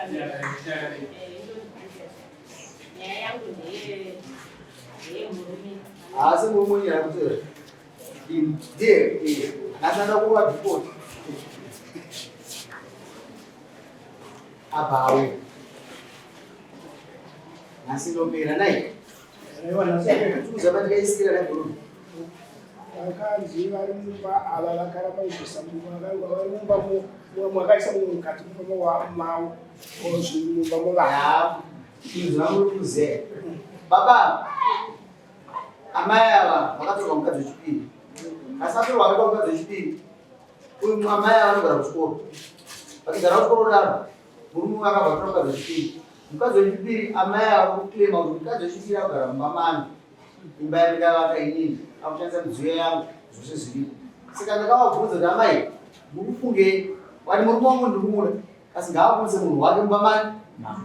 Changamire. Nyaya yangu ndeye ndeyemurume. Haasi murume wenyu here akuteera? Ndiye iye. Nhasi anoda kurova dhipoti. Abva auya. Nhasi ndopera nai. Tuza pandikaisira nai murume. Vakadzi vari mumba ava vakaramba kubvisa mumba vari mumba mwakaisa mumwe mukati mumba mavo mumba muvana. Izvi zvamuri kuziva. Baba, amai ava vakatorwa mukadzi wechipiri. Asi atorwa akaitwa mukadzi wechipiri. Uyu amai ava vanogara kuchikoro. Vachigara kuchikoro kudaro, murume uyu akabva atora mukadzi wechipiri. Mukadzi wechipiri amai ava vokuclaima kuti mukadzi wechipiri akugara mumba mangu. Imba yandakavaka inini, akushandisa midziyo yangu, zvose zviripo. Saka ndakavabvunza kuti amai, murikufungei? Wati murume wangu ndiri kumuda. Asi ngaabudise munhu wake mumba mani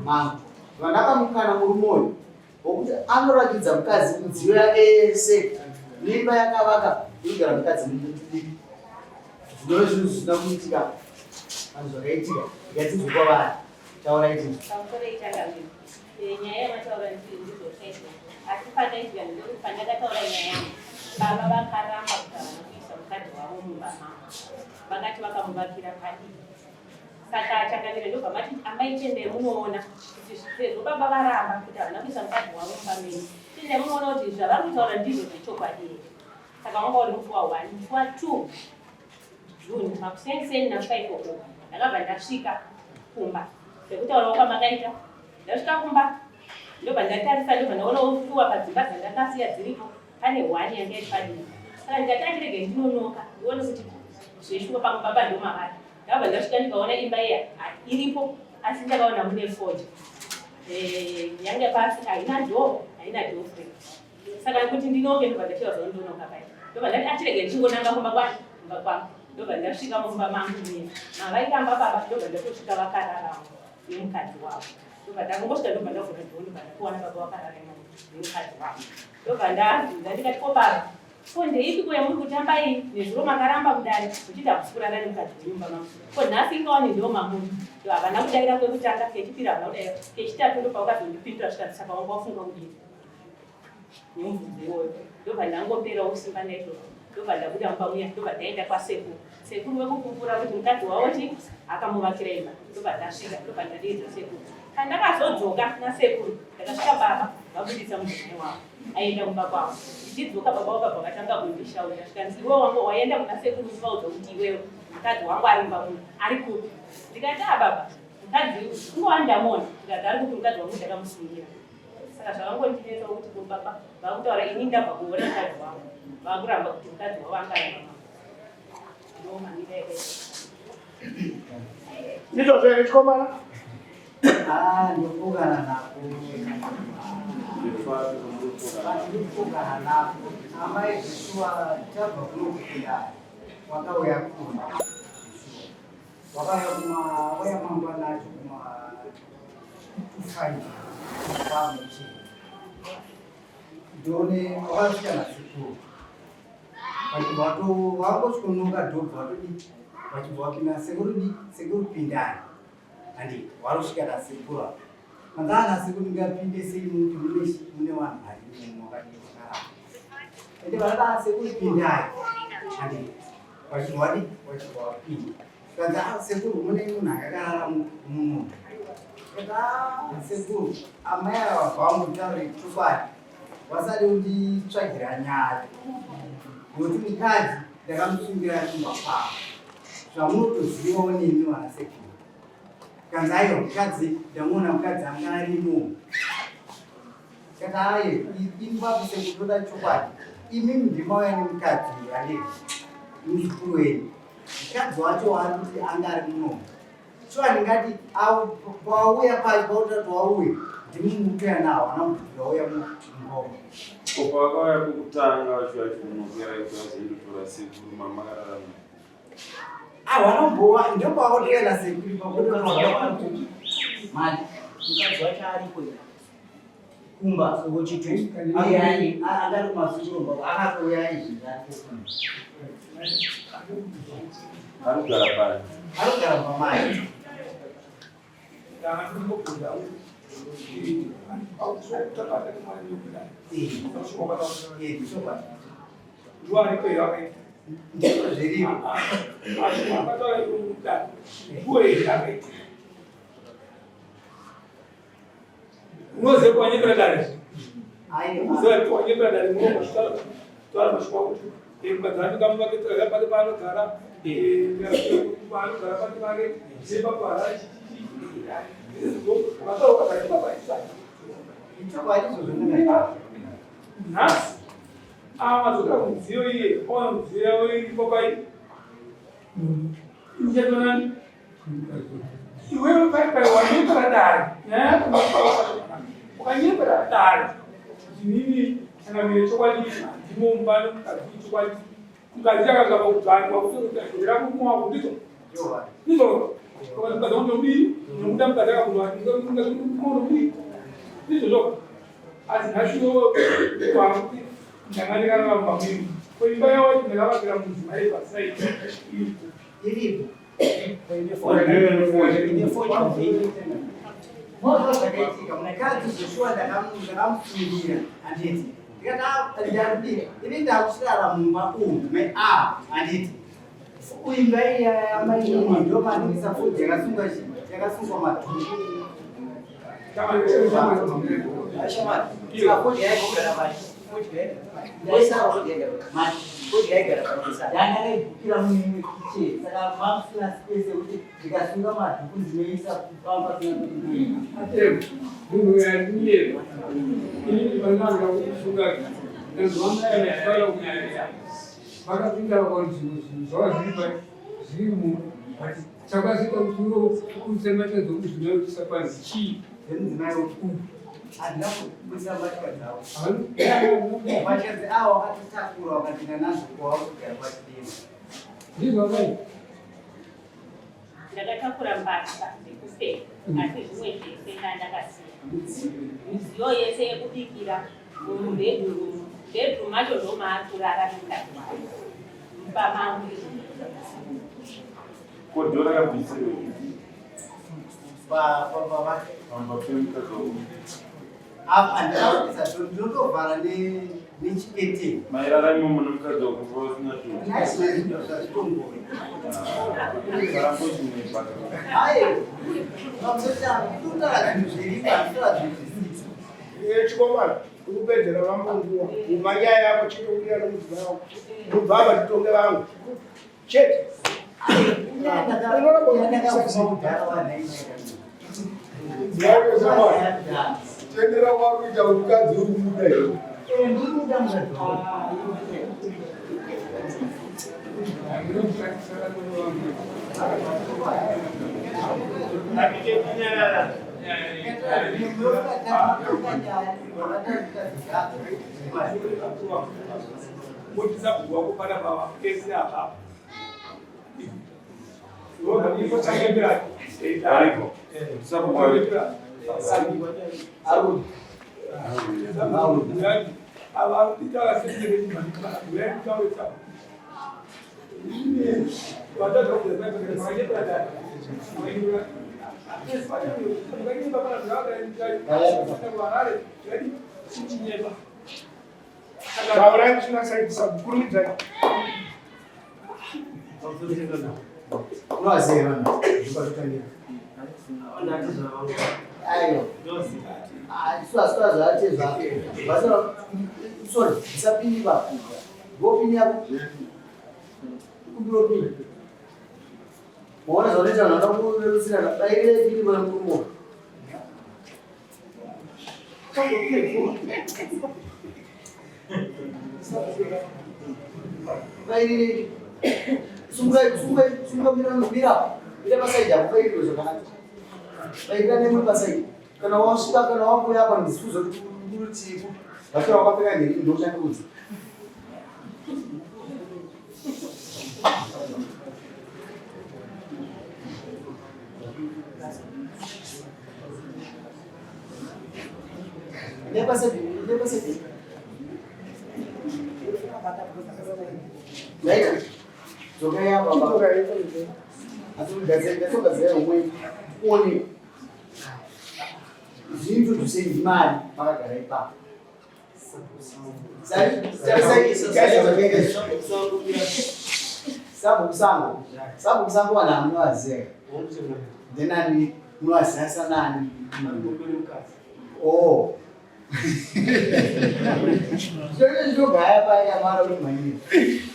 mangu. Vandakamukana murume uyu wokuti anorakidza mukadzi midziyo yake yese neimba yakavaka inogara mukadzi mudiki. Zvinove zvinhu zvisina kuitika vanhu zvakaitika ndikatinzwe kwavari taurai tinzwe. Pamusoro ichangamire. Nyaya yamataura ndizvo chaizvo. Asi pandaitika ndekuti pandakataura nyaya yangu baba vakaramba kuti havana kuisa mukadzi wavo mumba mavo. Vakati vakamuvakira padiki. Saka changamire ndobva mati amai tendai munoona kuti sezvo baba varamba kuti havana kuisa mukadzi wavo mumba menyu tendai munoona kuti zvavari kutaura ndizvo zvechokwadi here. Saka wanga uri musi wa 1 musi wa 2 June makuseni na 5 o'clock ndakabva ndasvika kumba sekutaurawo kwamakaita ndasvika kumba ndobva ndatarisa ndobva ndaonawo fuwa padzimba dzandakasiya dziripo pane one yanga iri padivi saka ndikati andirege ndinonoka ndione kuti zveshuwa pamwe baba ndomavari ndakabva ndasvika ndikaona imba iya iripo asi ndakaona mune fodya eh, yange pasi haina door haina door frame saka kuti ndinoke ndobva ndasvika zva ndonoka paya ndobva ndati achirege ndichingonanga kumba kwani kumba kwangu ndobva ndasvika mumba mangu mie mavaitamba baba ndobva ndatosvika vakararama nemukadzi wavo ndobva ndangosvika ndobva ndavhura dhoo ndobva ndatowana baba vakarara imomo nemukadzi wavo ndobva ndabvunza ndikati ko baba ko ndeipi ko yamuri kutamba iyi nezuro makaramba kudare muchiti hamusi kurara nemukadzi wenyu mumba mangu ko nhasi ingawani ndo mamuri ndo havana kudaira kwekutanga kechipiri havana kudaira kechitatu ndopavakazondipindura zvikanzi saka wanga wafunga kudii nemubvunzo iwoyo ndobva ndangoperawo simba naizvozvo ndobva ndabuda mumba muya ndobva ndaenda kwasekuru sekuru vekupupura kuti mukadzi wavo chi akamuvakira imba ndobva ndasvika ndobva ndadeedza sekuru kandakazodzoka nasekuru ndakasvika baba vabuditsa mudzimai wavo aenda kumba kwavo ndichidzoka baba vakabva vatanga kundishaura zvikanzi iwe wangu waenda kuna sekuru uchivaudza kuti iwewe mukadzi wangu ari mumba muno ari kupi ndikati a baba mukadzi ingova ndamuona ndikati ari kupi mukadzi wangu ndakamusungira saka zvakangondinetsa kuti ko baba vakutaura ini ndabva kuona mukadzi wangu vakuramba kuti mukadzi wavo anga ari mama ndo mamira yakaita Ndizvozvo here chikomana? Ah, ndopokana nako. Ndopokana nako. Amai zveshuwa tabva kuno kupinda wakauya kuno. Wakauya kuma waya mangwana acho kuma 25 kwamuchi. Ndone wakasvika nasekuru. Vachibva vato vangosvikonoka dhobva vatodii vachibva vapinda sekuru di sekuru pindai. Handi warosvika nasekuru apa. Manzaa nasekuru ndingapinde sei muti mune mune vanhu varimo makadii vakarara. Ende varada sekuru pindai. Handi vachibva vadii vachibva vapinda. Kanzi ah sekuru mune munhu akakarara muno. Kanzi ah sekuru amai ava vamutaure chokwadi. Wasade kunditsvagira nyaya. Nokuti mukadzi ndakamusungira kumba kwavo. Zvamunotozivawo nemi vana sekuru. Kanzi aiwa mukadzi ndamuona mukadzi anga arimo. Saka aye imba sekuru toda chokwadi. Imi ndimauya nemukadzi uyu anditi muzukuru wenyu. Mukadzi wacho waari kuti anga ari munomu. So handingati pawauya pacho pautati wauya ndimi mukutoya nawo ana mubvunzo wauya mungoma. Ko pavakauya kwekutanga vachiuya chikunokera ikuvazoendotora sekuru mamakararama. Awanombowa ndopawautoya nasekuru pakuti mali mukadzi wacho ariko here kumba wechitu angari kumasukuru akatouya izvi Anogara pari? Anogara pamai. Ndizvo zviripo. Unoziva kuwanyepera dare? Unoziva kuwanyepera dare muromo taura mashoko akuti mukadzi anenge amuvake pake paanogara paanogara pake pake sepapo harare nhasi amadzokera kumudziyo iye owana mudziyo yavo iripo pai ichatonani iwewe pai pai wanyepera dare nyaya yako ukanyepera dare kuti nini changamire chokwadi ndimo mumba nemukadzi chokwadi mukadzi akagamba kubvangwa kutoera murume wako ndizvo ndizvo mukadzi wangu ndodii nokuda mukadzi akabvunwa ndizvozvo asi nhasiwo kwakuti ndanga ndikarara mumba mwenyu ko imba yavo ndakavakira mudzimai pasai iripo Iripo. Mozva zvakaitika mukadzi zveshuwa ndakamufungira handiti ndikati ndakudii ini ndakusirara mumba umu mea handiti imba iya yamainini ndo mandikisa fodya yakasungwa yakasungwa madhuku Ndandakaibukira mukicheni saka mamusina space yekuti ndikasunga madhuku ndinoisa pamba pasina kuti ndinoita. Munhu yandiyeva inini pandanga kusunga ndazvanga kunyanya vakapinda vakaona zvimwe zvinhu zvava zviri pa zviri mu but chakazoita kuti uise mbatya dzomudzimai uchiisa panzi chii Dzemudzimai handina kubudisa mbatya dzavo. Mbatya dzeawo akatitakura wakapinda nadzo kwawa kugara kwachidema. Ndizvo vai. Ndakatakura mbatya dzekupfeka asi zvimwe zvese ndandakasiya. Midziyo yese yekubikira mubedroom, bedroom macho ndomaari kurara nemukadzi wake. Mumba mangu izvo. Ko dhora rakabvisirwei? Pamba Pamba pemukadzi wako. Apa handina kubvisa dhora, ndinotovhara nechiketeni. Mairara imomo nemukadzi wako pasina dhora. Naizvozvo zvazvitongori. Karambochimwe baka. Aye, pamusoro ndinotaura zvinhu zviripo, handitaura zvinhu zvisipo. Chikomana, ukupedzera vambo nguva. Uma nyaya yako chete uya nomudzimai wako. Kubva apa titonge vangu. Chete. Tendera kwakuita mukadzi uri kumuda here? Motisa bhuku wako pana baba ese apa. Aripo. Sabhuku aripo. Taurai musina saidi sabhuku, kurumidzai. Waona zvaunoita vanhu vanoda kurerusirana bairei pini pana murume Bairei sungai sungai sunga mira mira mira pasaidi apo bairirwe zvakanaka bairira nemuri pasaidi kana wasvika kana wakuya apa ndisiuza kuti kurutiku vasvika wakapfeka nheri ndochandiudza Introduce ndimani makagara ipapo. Sabhuku sango, sabhuku sango vanhu hamunovaziva. Ndenani munovaziva sanani? Oh. Zvose zvinogaya paya mara uri mhanyira.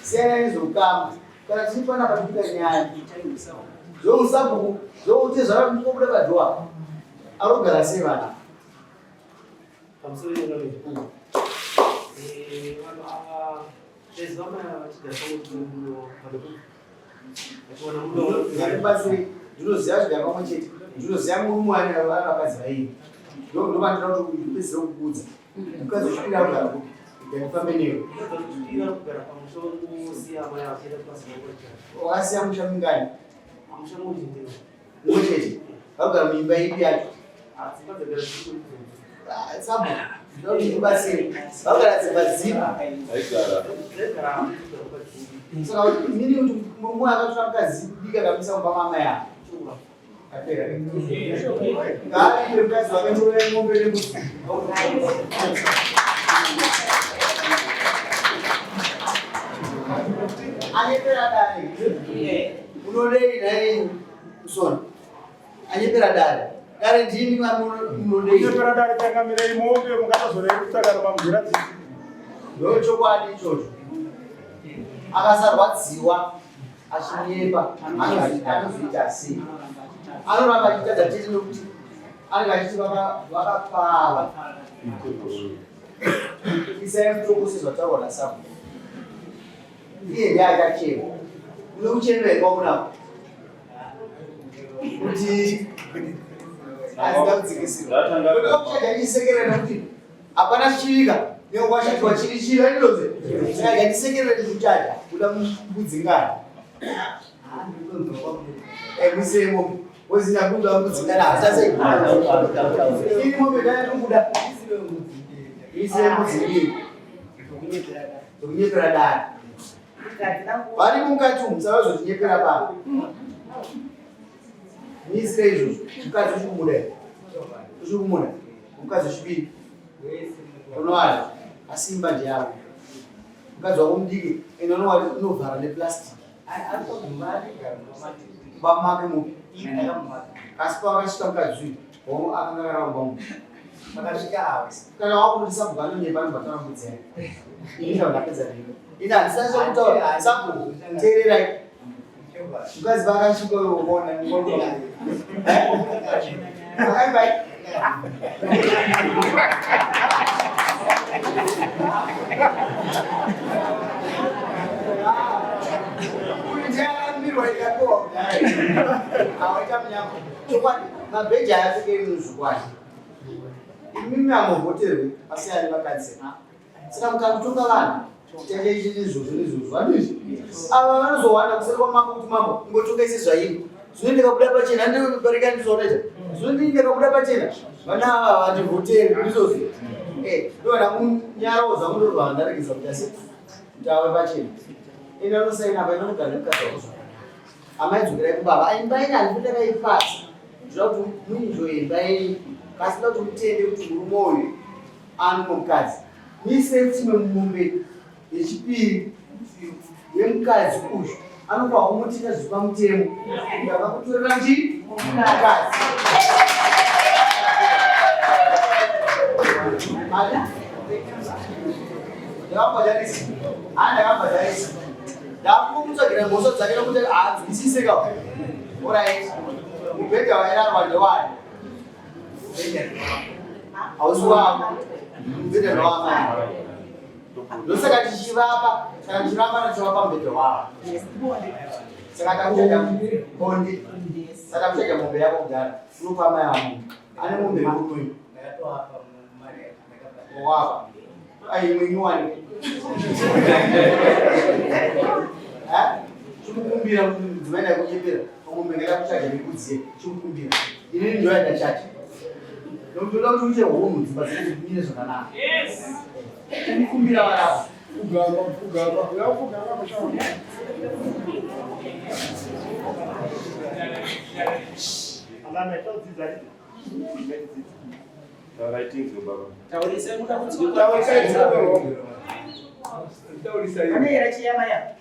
Siyana nezveukama. Kana tiri panapa tikuita nyaya. Zvousabhuku, zvokuti zvarakubuda padhowa. Arikugara sei vana? Pamusoro yenyaya vanhu ava vaizivama vachigara pamwe Ngatibatsire, ndinoziva zvigara pamwe chete, ndinoziva murume wani ana vakadzi vairi. Ndopandinoda kuti ndipedzisire kukudza. Mukadzi wechipiri arikugara kupi? Ndifambe newe. Wakasiya musha mingani? Mumwe chete. Vakugara muimba ipi yacho? Sabu, ndinokubatsira. Vakugara dzimba dzipi? Saka mini kuti murume akatora mukadzi kudika kabisa mumba mama yako. Apera. Ngaaripe mukadzi wake murume mombe nembudzi. Anyepera dare. Unodei nhai Musona? Anyepera dare. Dare ndimi munodei. Kunyepera dare changamirei mombe mungatazorei kutsvakana pamuzira dzipi. Ndochokwadi ichocho. Akasarwadziwa achinyepa anozoita sei? Anoramba achitadza chete nokuti anenge achiti vakapava. Isai mutoko sezvataurwa naSabu. Iye ndiye achachema. Une kuchema here kwamunako? Kuti hazina kudzikisirwa. Ndoda kuchaja ndichisekerera nekuti hapana chivika newashatiwa chiri chiva ndinonzi saka ndisekerere ndikuchaja kuda kudzingana. Muisire mombe wozina kuda kudzingana hachasei. Iri mombe ndaya ndikuda. Isire mbudzi mbiri. Kunyepera dare. Vari mukati umu musavazotinyepera pano. Muisire izvozvo. Mukadzi uchiri kumuda here? Uchiri kumuda? Mukadzi wechipiri. Unowana asi imba ndeyavo. Mukadzi wako mudiki ende unovhara neplastic. Baba make mupi. Asi pawakasvika mukadzi uyu, hongu akanga akaramba mumba. Pakasvika ava. Kana wakuti sabhuku anonyepa anobva ataura mbudzi yake. Ini ndabva ndapedza newe. Ini handisati kutaura sabhuku teererai. Mukadzi vakasvika uyo ukaona Bye bye. Chokwadi mabheji aya apfekei muzvokwadi. Imimi hamuvhoterwi asi ari vakadzi. Saka mukakutonga vanhu tenge ichi nezvozvo nezvozvo handizvi ava vanozowana kuseri kwamambo kuti mambo ingotonga ise zvairi zvino ndikabuda pachena ndibarika ndizvonoita zvino ndii ndikabuda pachena vana ava vandivhoteri ndizvozvo ndovana munyarawo zvangu ndorwa ndaregedza kuti asi kuti ave pachena ende anosaina apa inogara nemukadzi wako zvakanaka amai dzokerai kubaba imba yenyu handiko ndakaipasa ndinoda kuti muinjoye imba yenyu kasi ndoda kuti mutende kuti murume uyu ano mukadzi muise tsime mumombe yechipiri yemukadzi uyu anopa kumutina zviri pamutemo ndakakutorera chi mukadzi ndakabhadharisa haa ndakabhadharisa ndakumutsvagira mhosva dzake nokuti haanzwisise ka orit mubhedha wairarwa ndewani hausi wako mubhedha ndewamai ndosaka tichivapa saka tichivapa tichivapa mubhedha wavo saka takuchaja bonde saka takuchaja mombe yako kudhara unopa mai vamo ane mombe yemurume wawapa ai imwe inyowani chimukumbira mudzimai ndakunyepera mombe ngatakuchaja nekudziye chimukumbira inini ndiyo yandachaja nokuti toda kuti uite hunhu dzimba dzedu dzimire zvakanaka chimukumbira varapa Pfugama, pfugama, pfugama pachavo. Alana, taudzidza. Taurai tinzwe baba. Taurisai muda kunzwe. Taurisai tinzwe. Taurisai. Ane here chiyama ya?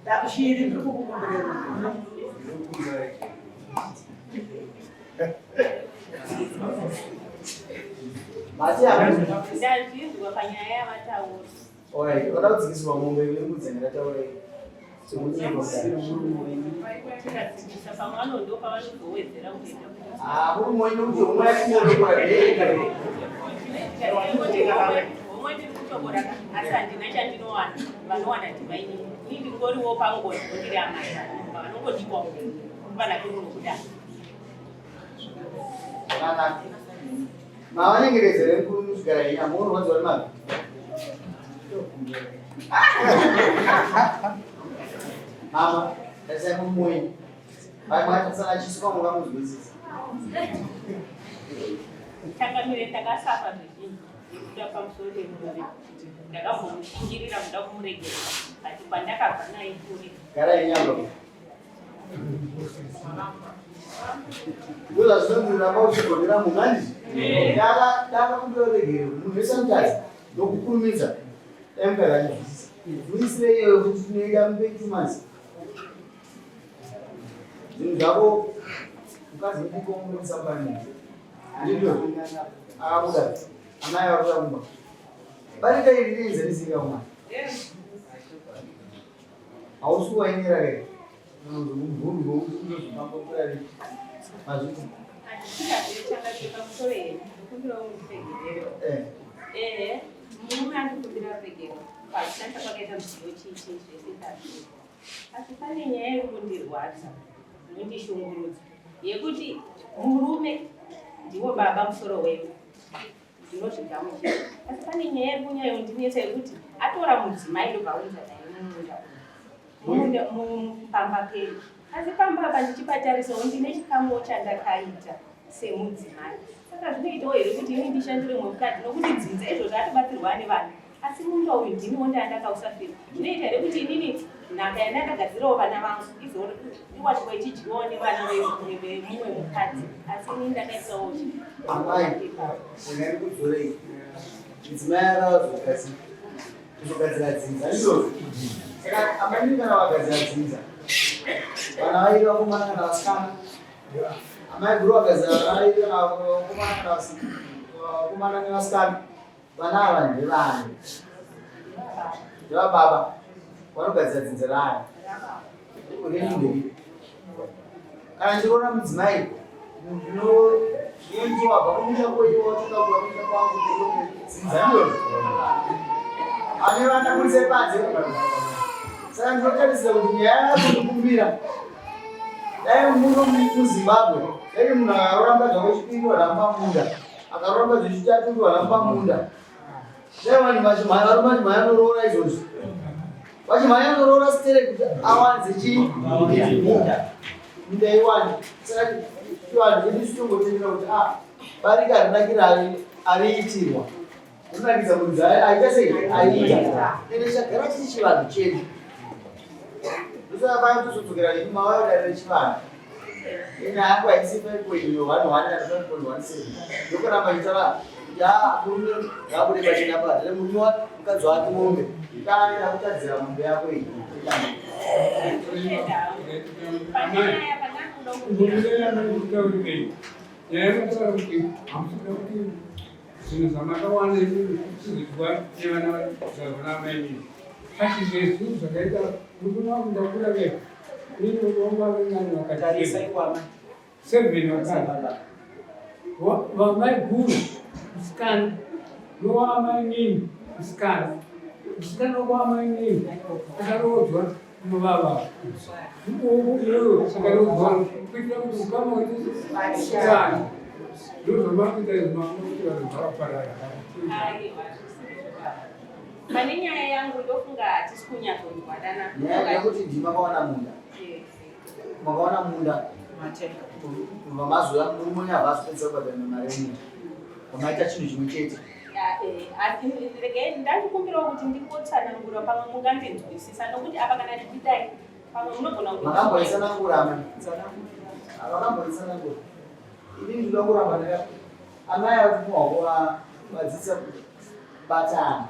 Ndakushiri ndiri kukukumburira. Mati apa. Ndazvinzwa panyaya yavataura. Alright, vada kudzikisirwa mombe nembudzi yandakataura iyi. Sekunyepa kudai. Tikadzikisa pamwe vanondo pavanozowedzera kuenda. Ah, murume wenyu kuti homwe yakungodokora ndeyega. Homwe ndiri kutobora asi handina chandinowana. Vanowana ndivaini. Ini ndingoriwo pangozi ndiri amai vanongodiwa vana kuno kudai. Zvakanaka. Mavanyengereza here mukuru musvigara henyu hamuorwadziwa nemabvi? Mama, tarisai murume wenyu. Vai mwatarisana chiso pamwe vamunzwisisa. Changamire ndakasafa zvizhinji nekuda pamusoro pemurume. Ndakambomushingirira kuda kumuregerera but pandakabva naye kure. Garai nyamba. Ndozvazvinonzi ramba uchigonera munhu handizvo? Daka daka kundoregere munhu wese anotadza ndokukurumidza. Dai mukadzi anozwisisa. Bvuisire iyoyo kuti tinoida mupe 2 months. Zvinhu zvako mukadzi mudiki womubudisa mubani. Ndizvo. Akabuda. Amai vakuda kumba. Barika iri rienzanisika umwe. Hausi wainera ke. Unozomubvunza unozofamba kurari. Mazviti. Handisingazvivi changamire pamusoro henyu. Ndokumbirawo mundiregerere. Eh. Ehe, murume andikumbira ruregero pakushandisa kwakaita mudziyo chii chii zvese ndazvo. Asi pane nyaya iri kundirwadza inondishungurudza yekuti murume ndiwo baba musoro wedu ndinozvigamuchira. Asi pane nyaya iri kunyanyondinetsa yekuti atora mudzimai ndobva aunza naye mumunda mumunda pamba pedu. Asi pamba apa ndichipatarisawo ndine chikamuwo chandakaita semudzimai. Saka zvinoitawo here kuti ini ndishandire mumwe mukadzi nokuti dzinza izvozvo atobatsirwa nevana. Asi munda uyu ndiniwo ndandakausafira. Zvinoita here kuti inini nhaka yandakagadzirawo vana vangu izoiwanikwa ichidyiwawo nevana vemumwe mukadzi. Asi inini ndakaitawo Amai, unari kudzorei. Mudzimai akazogadzira kuzogadzira dzinza ndizvozvo. Saka amai kana vagadzira dzinza vana vairi vakomana kana vasikana. Amai guru vagadzira vana vairi kana vakomana kana vakomana nevasikana. Vana ava ndevani? Ndevababa. Vanogadzira dzinza rani? Renyu nderipi? Kana ndichiona mudzimai ndinowabva kumusha kwenyu watoka kumusha kwangu dzinza ndiyozvo. Ane vana buritse panze. Saka ndinotarisira kuti nyaya yacho dai muno muZimbabwe dai munhu akaroora mukadzi wake chipiri waramba munda akaroora mukadzi wechitatu waramba munda dai vanhu vachimhanya varume vachimhanya noroora izvozvi vachimhanya noroora sitere kuti awanze chii munda minda iwande. Saka vanhu vedu titongotendera kuti ah barika rinakira ariitirwa rinakidza munhu aita sei aiita ende chagara chiri chivanhu chedu. Ndosaka paya tozodzokera nedu mauya dare rechivanhu. Ine hangu haisi 5.11 kana 5.17. Ndokuramba ndichitaura kuti haa murume ngaabude pachena padare murume wa mukadzi wake mombe. Dai ndakutadzira mombe yako iyi. Panyaya pandakuda Kutaurirei nyaya yekutaura kuti hamusida kuti zvinhu zvamakawana izvozvo zvizodyiwa nevana vana amainini. Asi zvesu zvakaita murume wangu ndakura vega. Inini murume wangu varingani vakati Tarisai kwamai. seven vakadzi. Vamai guru musikana nowamainini musikana musikana wamainini akaroodzwa mubaba iyoyo akaroodzwa kuitira kuti ukama uite ndozvamakuita izvi makuti vanhu vakaparara. Aiwa, zvisizvo baba. Pane nyaya yangu ndofunga hatisi kunyatsonzwanana. Nyaya yekuti ndimi makawana munda. Makawana munda kubva mazuva murume uya havasi kupedzisa kubhadhara mari yemunda. Wamaita chinhu chimwe chete. Regai ndandikumbirawo kuti ndingotsanangura pamwe mungandinzwisisa nokuti apa kana ndichidai pamwe munogona kuti Makamboisanangura amai. Vakamboisanangura. Inini ndinoda kuramba ndaka Amai ava kuvadzidzisa kubatana.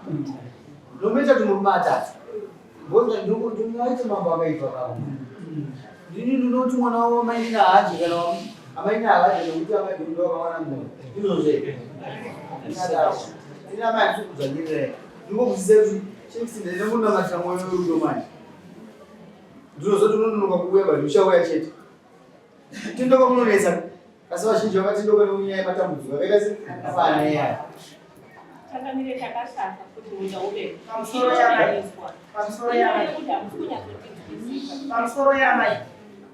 Ndomuita kuti murume atatu. Ndingaite mambo akaitwa kavo. Ndini ndinoti mwana wavo amainini haadye kana amainini havadye nekuti amaiguru ndo vakawana munhu. Ndizvozvo here? Ndinadaro. Ini amai handisi kudzvanyirirai. Ndingokuzidzai kuti chekisi ndinomunamatira mwoyo werudo manje. Ndinozoti unononoka kuuya but uchauya chete. Kutendoka kunonetsa asi vazhinji vakatendoka nenyaya yematambudziko akaita seafana iya. Changamire takashata kuti munda uve Pamusoro yamai. Pamusoro yamai. Kuti hamusi kunyatsotinzwisisa. Pamusoro yamai.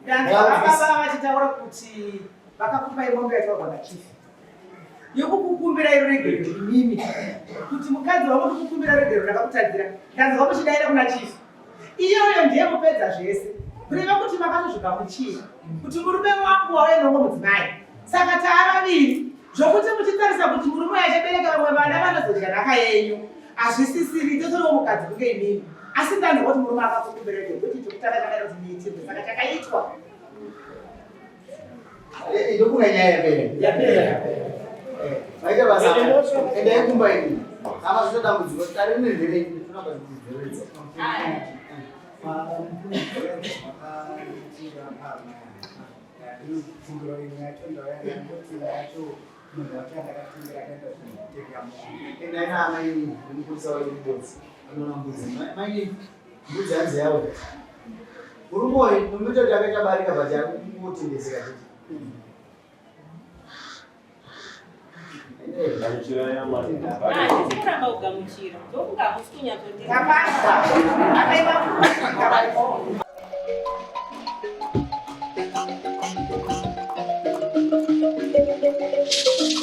Ndanzwa vababa vachitaura kuti vakakupai mombe yataurwa nachief. Yokukukumbirai ruregerero imimi. Kuti mukadzi wangu ndikukumbira ruregerero ndakakutadzira. Ndanzwa muchidaira kuna chief. Iyoyo ndiye kupedza zvese. Kureva kuti makatozvigamuchira kuti murume wangu wauya neumwe mudzimai. Saka taa vaviri zvokuti muchitarisa kuti murume uyu achabereka vamwe vana vanozodya nhaka yenyu hazvisisiri totoriwo mukadzi kunge imimi. Asi ndanzwa kuti murume akakukumbira ruregerero kuti chokutanga chakaita kuti muitirwe saka chakaitwa. Ndokunga nyaya yapera. Yapera. Maita basa. Endai kumba ini. Hama zvino dambudziko tari nerwere tinobva tichidziridza. Endai naamai nemupurisa wembudzi. Anoona mbudzi. Mai mbudzi hanzi yavo. Murume uyu nomuita kuti akaita barika but akungotendeseka chete. Gamuchirai amai. Handisi kuramba kugamuchira. Ndokunga hamusi kunyatsondinzwisisa. Tapanzwa. Amai vangu. Thank you.